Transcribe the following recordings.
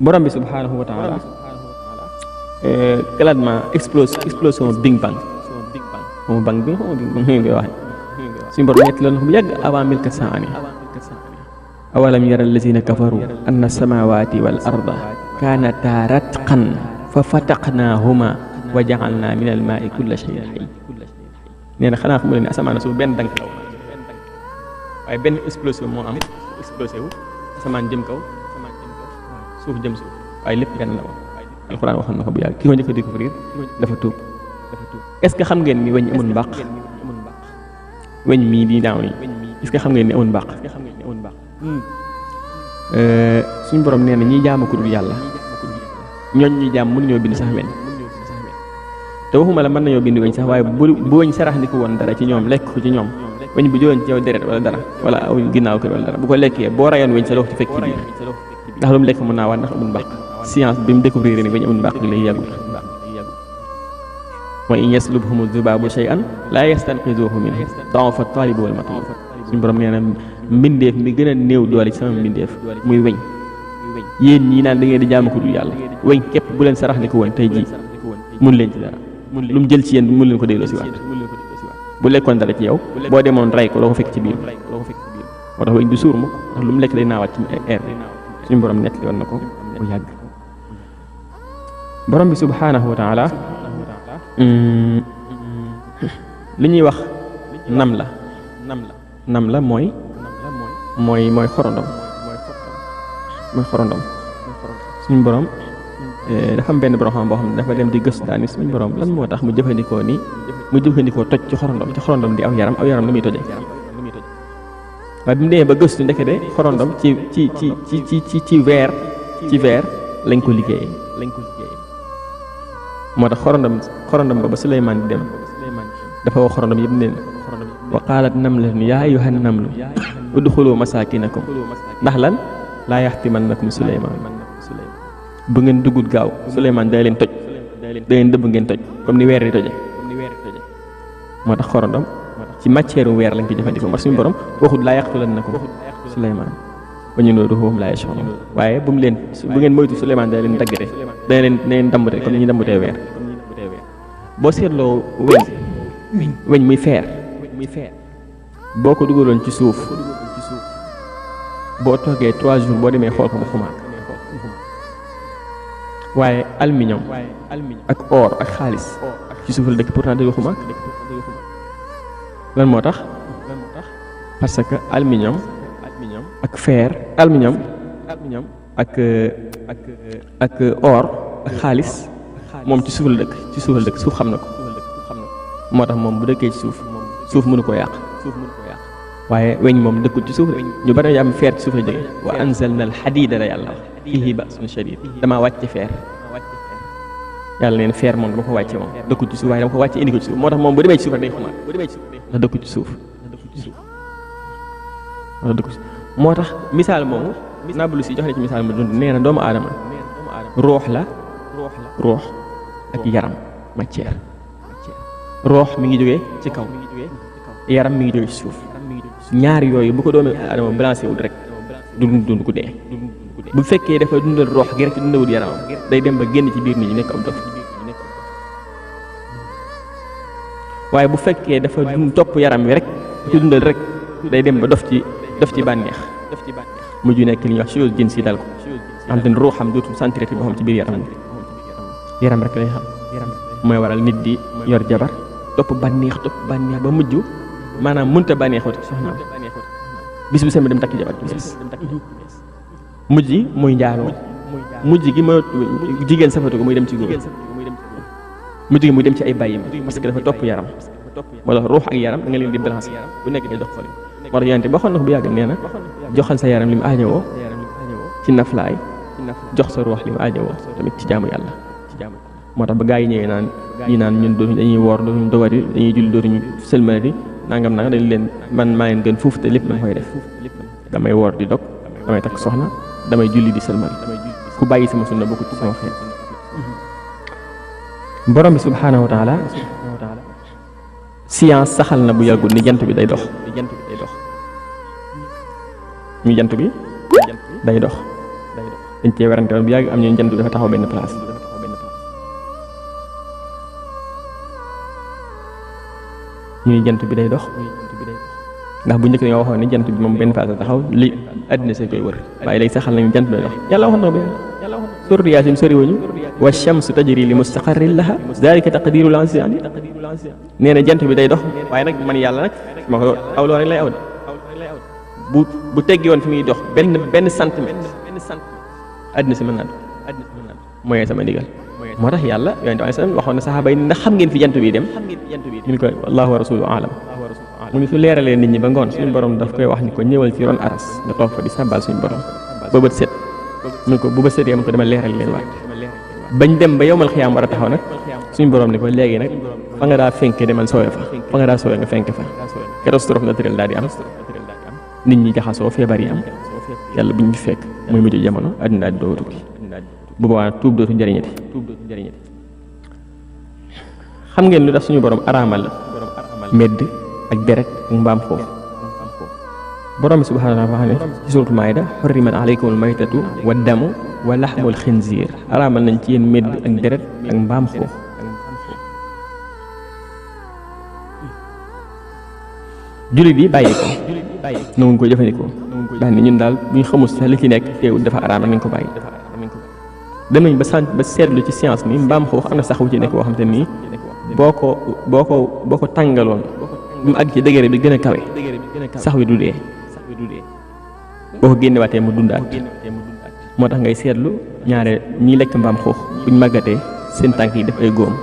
borom bi subhanahu wa taala classement explosion Big Bang moom bang bi nga wax suñu borom ñett loolu bu yàgg avant 1400 ans awalam yara allazina kafaru anna samawati wal arda kanata ratqan fa fataqnahuma wa ja'alna min al ma'i kulla shay'in hayy nee na xanaa xamu leen ne asamaan suuf benn dank law waaye benn explosion moo am explosé wu asamaan jëm kaw suuf jëm suuf waaye lépp benn la woon alxuraan waxoon na ko bu yàgg ki ko njëkk a découvrir dafa tuub est-ce que xam ngeen ni weñ amul mbaq weñ mii di daaw nii est-ce que xam ngeen ni amul mbaq suñu borom nee na ñiy jaama ku dul yàlla ñooñ ñuy jaam mënuñoo bind sax weñ te waxuma la mën nañoo bind weñ sax waaye bu weñ sarax ni ko woon dara ci ñoom lekk ko ci ñoom weñ bu jóoon ci yow deret wala dara wala aw ginnaaw kër wala dara bu ko lekkee boo rayoon weñ sa loxo ci fekk ci biir ndax lu mu lekk mën naa waat ndax amul mbaq science bi mu découvrir ni weñ amul mbaq lay yàggul wa in yaslubhumu zubaabu shay'an laa yastanqizuhu minhu da'fa at-taalib wal matlub suñu borom nee na mbindeef mi gën a néew doole ci sama mbindeef muy weñ yéen ñii naan da ngeen di jaamu ko dul yàlla weñ képp bu leen sarax ni ko woon tey jii mun leen ci dara lu mu jël ci yéen mun leen ko delloo si waat bu lekkoon dara ci yow boo demoon rey ko loo ko fekk ci biir moo tax weñ du suur mukk ndax lu mu lekk day naawaat ci air suñu borom nett li woon na ko bu yàgg borom bi subhanahu wa taala li ñuy wax nam la mooy xorondom suñu borom dafa am benn borom xam boo xam ne dafa dem di gëstu daani suñu borom lan moo tax mu jëfandikoo toj ci xorondom di aw yaram la muy tojee waaye bi mu demee ba gëstu ndekete xorondom ci verre lañ ko liggéeyee moo tax xorondom ba Suleymaan di dem dafa wax xorondom yëpp neen wa qaalat namlatun yaa ayyuhan namlu udxulu masaakinakum ndax lan laa yaxtimannakum Suleymaan bu ngeen duggut gaaw Suleymaan day leen toj da leen dëbb ngeen toj comme ni weer di toje moo tax xorondom ci matière weer lañ ko jëfandikoo mar suñu borom waxut laa yaqtulannakum Suleymaan ba ñu noodu foofu laa yash'uruun waaye bu ngeen moytu Suleymaan day leen daggate day leen dambate comme ni ñu dambatee weer boo seetloo weñ muy feer boo ko dugaloon ci suuf boo toogee 3 jours boo demee xool ko mu xumaat waaye aluminium ak or ak xaalis ci suuf la dëkk pourtant day xumaat lan moo tax parce que aluminium ak fer aluminium ak or ak xaalis moom ci suuf la dëkk suuf xam na ko moo tax moom bu dëkkee ci suuf mënu ko yàq waaye weñ moom dëkkul ci suuf rek ñu bari am feer ci suuf la jógee wa anzalna al hadida la yàlla fihi ba'sun shadid damaa wàcce feer yàlla neen feer moom dama ko wàcce moom dëkkul ci suuf waaye dama ko wàcce indi ko ci suuf moo tax moom bu demee ci suuf rek day xumaat ndax dëkkul ci suuf moo tax misaal moomu Nablus si jox na ci misaal mu dund nee na doomu aadama roox ak yaram matière roox mi ngi jógee ci kaw yaram mi ngi jógee ci suuf ñaar yooyu bu ko doomu aadama balancé wul rek du dund ku dee bu fekkee dafa dundal roox gi rek ci dundawul yaramam day dem ba génn ci biir nit ñi nekk am dof waaye bu fekkee dafa topp yaram wi rek ci dundal rek day dem ba dof ci bànneex mujj nekk li ñuy wax chose jën si dal ko xam te ne ruuxam dootul sentir boo xam ci biir yaram rek lay xam mooy waral nit di yor jabar topp bànneex ba mujj maanaam mënta bànneexut soxnaam bis bu seen dem takki jabar mujj gi muy njaaloo mujj gi ma jigéen safatu ko muy dem ci góor mujj gi muy dem ci ay bàyyi parce que dafa topp yaram moo tax ruux ak yaram da nga leen di balance bu nekk day dox xol moo tax yonente ba xool na ko bu yàgg nee na joxal sa yaram li mu aajowoo ci naflaay jox sa ruux li mu aajowoo tamit ci jaamu yàlla moo tax ba gaa yi ñëwee naan ñun dañuy woor dootuñu dogati dañuy julli dootuñu sëlmalati nangam dañ leen man maa leen gën fuuf te lépp dama koy def damay woor di dog damay takk soxna damay julli di sëlmal ku bàyyi sama sunna bokkut ci sama xeet borom bi subhaanahu wa taala science saxal na bu yàggul ni jant bi day dox ñu jant bi day dox dañ cee werante woon bu yàgg am ñu jant bi dafa taxaw benn place ñu jant bi day dox ndax bu njëkk dañoo waxoon ni jant bi moom benn place taxaw li àddina see koy wër waaye léegi saxal nañu jant bi day dox yàlla waxoon na ko suuratu Yaasin sori wuñu wa shamsu tajri li mustaqarrin laha zalika taqdirul aziz ali nee na jant bi day dox waaye nag man yàlla nag ma ko aw loo rek lay aw de bu teggi woon fi muy dox benn centimètre àddina si mën naa dox mooy sama ndigal moo tax yàlla yonent bi sallam waxoon na saxaaba yi ndax xam ngeen fi jant bi dem ñu ko wallahu wa rasuluhu alam mu ni su leeralee nit ñi ba ngoon suñu borom daf koy wax ni ko ñëwal ci ron aras nga toog fa di sàbbal suñu borom ba bët set mu ko bu bët setee mu ko dama leeral leen waat bañ dem ba yowmal xiyaam war a taxaw nag suñu borom ni ko léegi nag fa nga daa fenke demal soowe fa nga daa soowe nga fenke fa catastrophe naturelle daal di am nit ñi jaxasoo feebar yi am yàlla bu ñu fekk muy mujj jamono àddina daal di doo tukki bu boobaa tuub dootu njëriñati xam ngeen lu tax suñu borom araamal medd ak deret ak mbaam foofu borom bi subhaanahu wa taala ci suuratul maayda xurrimat aleykumul maytatu wa damu wa laxmul xinziir araamal nañ ci yéen medd ak deret ak mbaam foofu jullit yi bàyyi ko nanguñ ko jëfandikoo daal ni ñun daal bu ñu xamul sax li ci nekk teewul dafa araamal nañ ko bàyyi dem nañ ba seetlu ci science ni mbaam xuux am na sax wu ci nekk boo xam te nii boo ko tàngaloon bu mu àgg ci degré bi gën a kawe sax wi du dee boo ko génnewaatee mu dundaat moo tax ngay seetlu ñaare ñiy lekk mbaam xuux buñ màggatee seen tànk yi def ay góom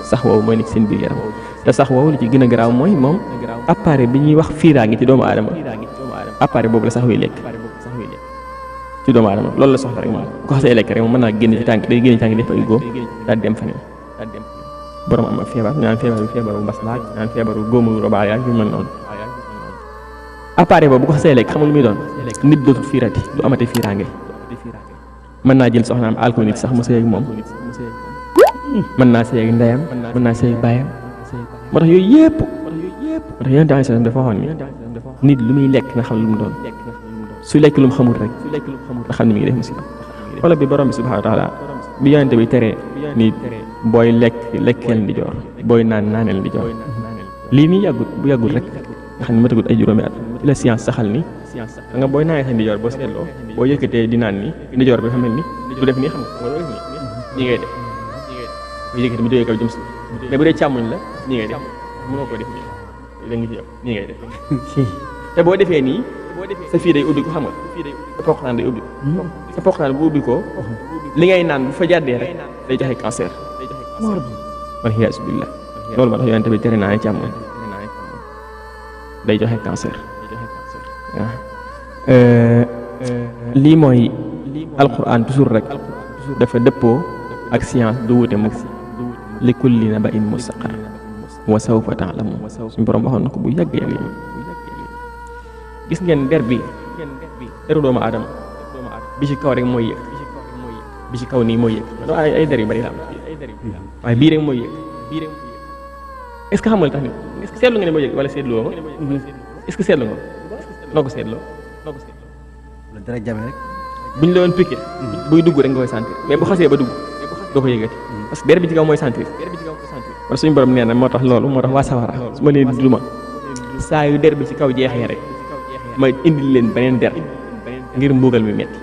sax woowu mooy nekk seen biir yaram te sax woowu li ci gën a garaaw mooy moom appareil bi ñuy wax fiiraange ci doomu aadama appareil boobu la sax wi lekk ci doomu aadama loolu la soxla rek moom ko xasee lekk rek moom mën naa génn ci tànk day génn ci tànk def ay góom daal dem feneen borom am ak feebar ñaan feebaru mbas laaj ñaan feebaru góomu robaal yaag yu mel noonu appareil boobu bu ko xasee lekk xamul lu muy doon nit dootul fiirati du amate fiiraange mën naa jël soxnaam alko nit sax mu sëy ak moom mën naa sëy ak ndeyam mën naa sëy ak baayam moo tax yooyu yëpp moo tax yonent bi dafa waxoon ni nit lu muy lekk na xam lu mu doon su lekk lu mu xamul rek nga xam ne mi ngi def musiba wala bi borom bi subhaanahu wa taala bi yonent bi teree ni booy lekkeel ndi joor booy naaneel ndi joor lii nii bu yàggul rek nga xam ne matagut ay juróomi at ci la science saxal ni nga booy naanee sa ndi joor boo seetloo boo yëkkatee di naan ni ndi joor bi xam ni du def nii xam nga doo def nii ngay def boo yëkkatee mu jógee kaw jëm si mais bu dee càmmoñ la nii ngay def mënoo ko def nii da nga ci yow nii ngay def te boo defee nii sa fii day ubbi ko xam nga sa poqtaan day ubbi sa poqtaan bu ubbi ko li ngay naan bu fa jàddee rek day joxe cancer wal iyaazu billah loolu moo tax yonent bi tere naa ne càmmoñ day joxe cancer waaw lii mooy alquran toujours rek dafa dëppoo ak science du wute mukk li kulli naba'in mustaqar wa sawfa ta'lamun suñu borom waxoon na ko bu yàggee lii gis ngeen deru doomu aadama bi ci kaw rek mooy yëg bi ci kaw nii mooy yëg ay der yu bari la am waaye bii rek mooy yëg est-ce que xam nga li tax ni est-ce que seetlu nga ne mooy yëg wala seetloo nga est-ce que seetlu nga noo ko seetloo dara jame rek buñ la woon piqué buy dugg rek nga koy sentir mais bu xasee ba dugg doo ko yëgati parce que der bi ci kaw mooy sentir wala suñu borom nee na moo tax loolu moo tax waa sawara su ma leen duma saa yu der bi ci kaw jeexee rek ma indil leen beneen der ngir mbugal mi metti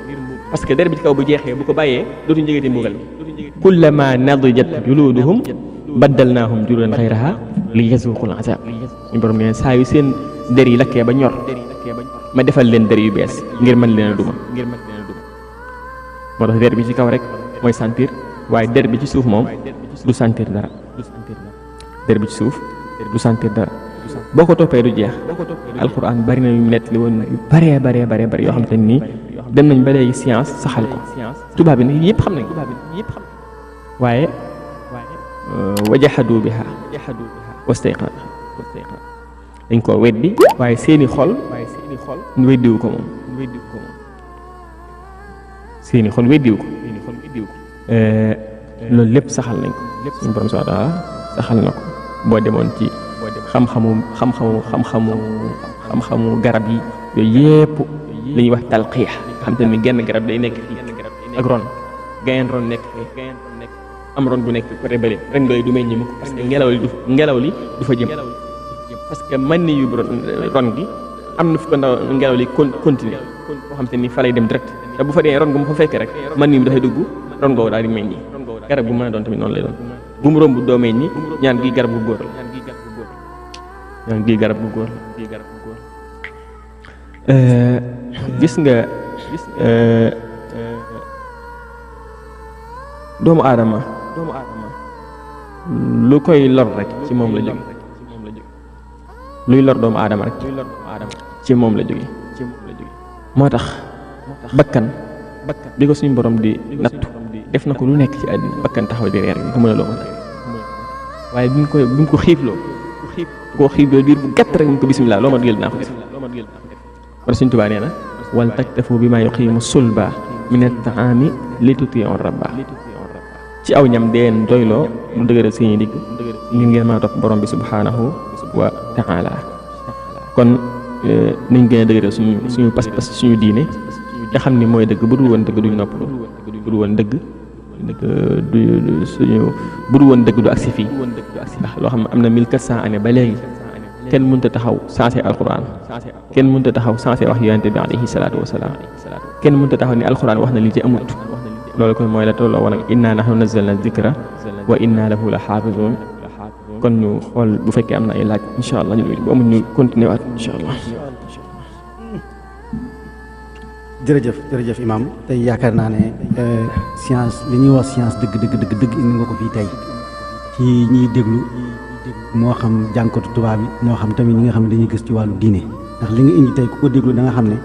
parce que der bi ci kaw bu jeexee bu ko bàyyee dootuñu yëgati mbugal mi kullama nadijat juluduhum baddalnaahum juludan xayraha li yazuqul azab suñu borom nee na saa yu seen der yi lakkee ba ñor ma defal leen der yu bees ngir mën leen a duma moo tax der bi ci kaw rek mooy sentir waaye der bi ci suuf moom du sentir dara der bi ci suuf du sentir dara boo ko toppee du jeex alxuraan bari na yu nett li woon yu bare yoo xam te nii dem nañ ba léegi science saxal ko tubaab bi nag yëpp xam nañ ko waaye wajahadu biha wastayqana dañ ko weddi waaye seeni xol weddiwu ko moom seeni xol weddiwu ko loolu lépp saxal nañ ko suñu borom subhaanahu wa taala saxal na ko boo demoon ci xam-xamu garab yi yooyu yëpp li ñuy wax talqiix xam te ni genn garab day nekk fii ak ron gayeen ron nekk am ron bu nekk côté bële ren yooyu du meññ mukk parce que ngelaw li du fa jëm parce que man ni yu ron gi am na fu ko ndaw ngelaw li continuer boo xam te ni fa lay dem direct te bu fa dee ron gu mu fa fekkee rek man ni bi dafay dugg ron googu daal di meññi garab gu mën a doon tamit noonu lay doon bu mu romb doo meññi ñaan gi garab gu góor la ñaan gi garab gu góor la gis nga doomu aadama lu koy lor rek ci moom la jóge luy lor doomu aadama rek ci moom la jóge moo tax bakkan bi ko suñu borom di nattu def na ko lu nekk ci àddina bakkan taxaw di reer gi ko mën a loo waaye bi mu ko xiifloo biir bu gàtt rek mu ko bismillah loo ma digal dinaa ko def wala suñ Tuubaa nee na wal taktafu bi ma yuqimu sulba min at-ta'ami li tuti'u rabba ci aw ñam deen doyloo lu dëgëral seeni digg ngir ngeen mën a topp borom bi subhanahu wa ta'ala kon nañ gën a dëgëral suñu pas-pas suñu diine nga xam ni mooy dëgg bu dul woon dëgg duñ noppalu bu dul woon dëgg bu dul woon dëgg du agsi fii ndax loo xam ne am na 1400 années ba léegi kenn mënut a taxaw sensé alquran kenn mënut a taxaw sensé wax yonente bi alayhi salaatu wasalaam kenn mënut a taxaw ni alquran wax na li ci amut loolu kon mooy la tolloo woon ak inna nahnu nazzalna dhikra wa inna lahu la xaafizun kon ñu xool bu fekkee am na ay laaj incha allah ñu bu amul ñu continuer waat incha allah. jërëjëf imam tey yaakaar naa ne science li ñuy wax science dëgg indi nga ko fii tey ci ñiy déglu moo xam jànkatu tubaab bi moo xam tamit ñi nga xam ne dañuy gës ci wàllu diine ndax li nga indi tey ku ko déglu da nga xam ne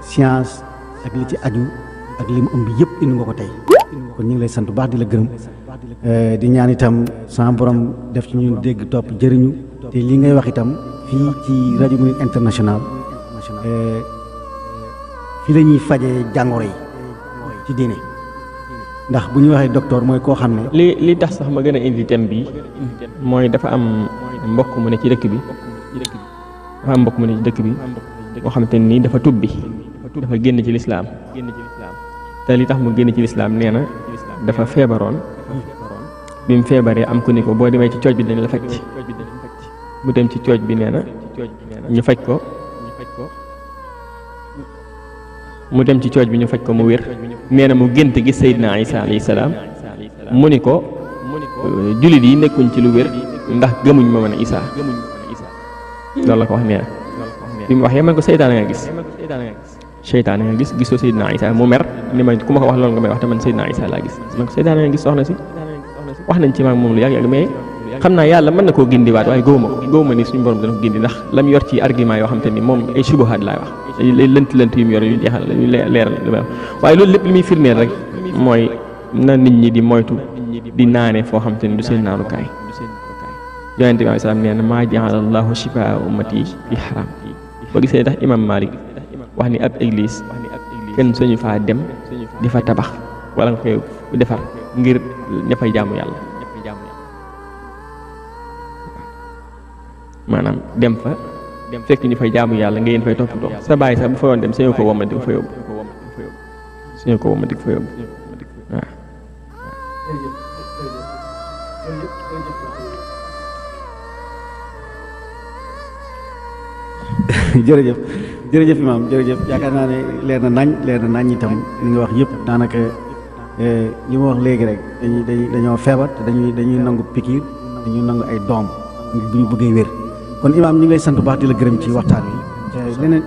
science ak li ci aju ak li mu ëmb yëpp indi nga ko tey kon ñu ngi lay sant bu baax di la gërëm di ñaan itam sama borom def ci ñun dégg topp jëriñu te li ngay wax itam fii ci rajo Mouride International fii la ñuy fajee jàngoro yi ci diine ndax bu ñu waxee docteur mooy koo xam ne. li tax sax ma gën a indi thème bi mooy dafa am mbokk mu ne ci dëkk bi boo xamante ni dafa tubbi dafa génn ci lislaam te li tax mu génn ci lislaam nee na dafa feebaroon bi mu feebaree am ku ni ko boo demee ci cooj bi dañ la faj mu dem ci cooj bi nee na ñu faj ko mu wér nee na mu gént gis Seydina Isa alayhi salaam mu ni ko jullit yi nekkuñ ci lu wér ndax gëmuñ ma mën a Isa loolu la ko wax nee na bi mu waxee man ko seytaane nga gis gisoo Seydina Isa mu mer ni ma ku ma ko wax loolu nga may wax te man Seydina Isa laa gis man ko seytaane nga gis soxna si wax nañ ci maag moom lu yàgg mais xam naa yàlla mën na koo gindiwaat waaye gëwuma ni suñu borom dana ko gindi ndax lam yor ci argument yoo xam te ni moom ay subuhaat laay wax ay lënt yu mu yor yu jeexal yu leeral li may wax waaye loolu lépp li muy firndeel rek mooy na nit ñi di moytu di naane foo xam te ni du seen naanukaay yonente bi alayhi salaam nee na maa jaala allahu shifaa ummati fi xaram boo gisee tax imam Malik wax ni ab église kenn suñu faa dem di fa tabax wala nga koy defar ngir ña fay jaamu yàlla maanaam dem fa fekk ñu fay jaamu yàlla nga yéen fay toppatoo sa bàyyi sax bu fa woon dem sañu ko womma di ko fa yóbbu waaw jërëjëf imam jërëjëf yaakaar naa ne leer na nañ itam li nga wax yëpp daanaka li ma wax léegi rek dañoo feebar te dañuy nangu pikiir dañuy nangu ay doom bu ñu bëggee wér kon imaam ñu ngi lay sant bu baax di la gërëm ci waxtaan wi leneen